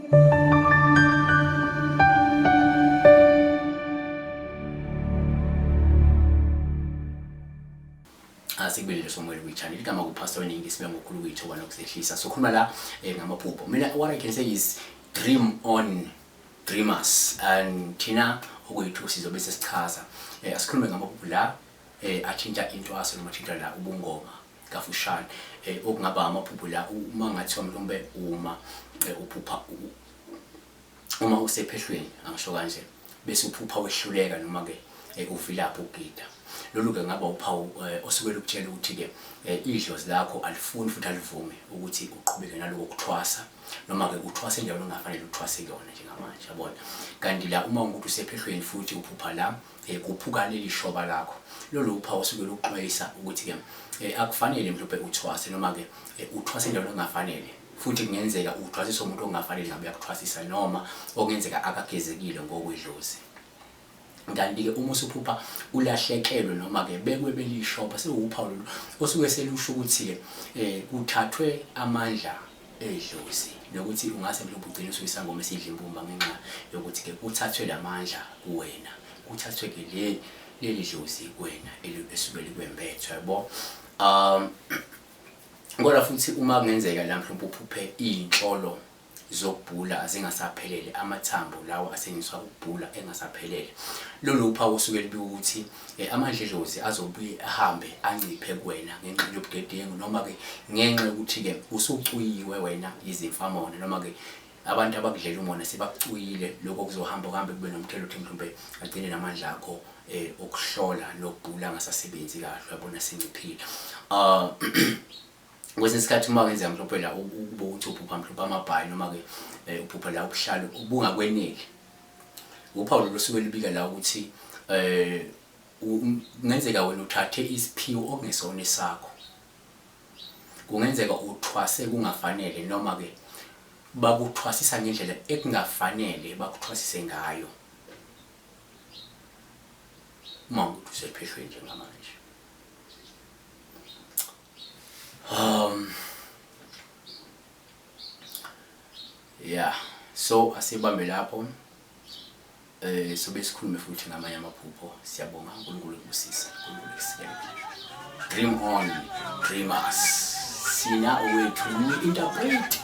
Asikubelele somwele kwi-channel igama kuPastor Ningi sibe ngokhulu kuyithoba nokuzehlisa. Sokhuluma la ngamaphupho. Mina what I can say is dream on dreamers and thina okwethu sizobe sesichaza. Asikhulume ngamaphupho la athinta intwaso noma athinta la ubungoma kafushane. Okungaba amaphupho la uma ngathiwa mhlawumbe uma uphupha uma usephehlweni angisho kanje bese uphupha wehluleka noma ke uvilapha ukugida. Lolu ke ngaba uphawu osuke lukutshela ukuthi ke idlozi lakho alifuni futhi alivume ukuthi uqhubeke naloko kuthwasa noma ke uthwase endaweni ongafanele uthwase kuyona njengamanje yabona. Kanti la uma ukuthi usephehlweni futhi uphupha la kuphuka leli shoba lakho, lolu uphawu osuke lukuxwayisa ukuthi ke akufanele mhlawumbe uthwase noma ke uthwase endaweni ongafanele. Futhi kungenzeka uthwasiswe umuntu okungafanele ngabe uyakuthwasisa noma okungenzeka akagezekile ngokwedlozi. Kanti-ke uma usuphupha ulahlekelwe noma-ke bekwebela ishoba sewuphawu lolu osuke selusho ukuthi-ke kuthathwe amandla edlozi nokuthi ungase mhlawumbe ugcine usuyisangoma esidla imbumba ngenxa yokuthi-ke kuthathwe la mandla kuwena, kuthathwe-ke leli dlozi kuwena esuke likwembethwe yabo. Kodwa futhi uma kungenzeka la mhlawumbe uphuphe iy'nhlolo zokubhula zingasaphelele, amathambo lawa asetshenziswa ukubhula engasaphelele, lolu uphawu osuke lubika ukuthi amandla edlozi azobuye ahambe anciphe kuwena ngenxa yobudedengu noma-ke ngenxa yokuthi-ke usucuyiwe wena yizimfamona noma-ke abantu abakudlela umona sebakucuyile. Lokho kuzohamba kuhambe kube nomthelo ukuthi mhlawumbe agcine namandla akho okuhlola nokubhula angasasebenzi kahle, uyabona senciphile. Kwesinye isikhathi uma kungenzeka mhlawumbe la ukube ukuthi uphupha mhlawumbe amabhayi noma-ke uphupha la ubuhlalu bungakweneli, uphawu lolu osuke lubika la ukuthi kungenzeka wena uthathe isiphiwo okungesona esakho. Kungenzeka uthwase kungafanele noma-ke bakuthwasisa ngendlela ekungafanele bakuthwasise ngayo. Uma ukuthi usephehlweni njengamanje. Yeah, so asibambe lapho. Sobe sikhulume futhi ngamanye amaphupho. Siyabonga, uNkulunkulu ekubusise, uNkulunkulu ekusikelele. Dream on, dreamers. Sina owethu, we interpret.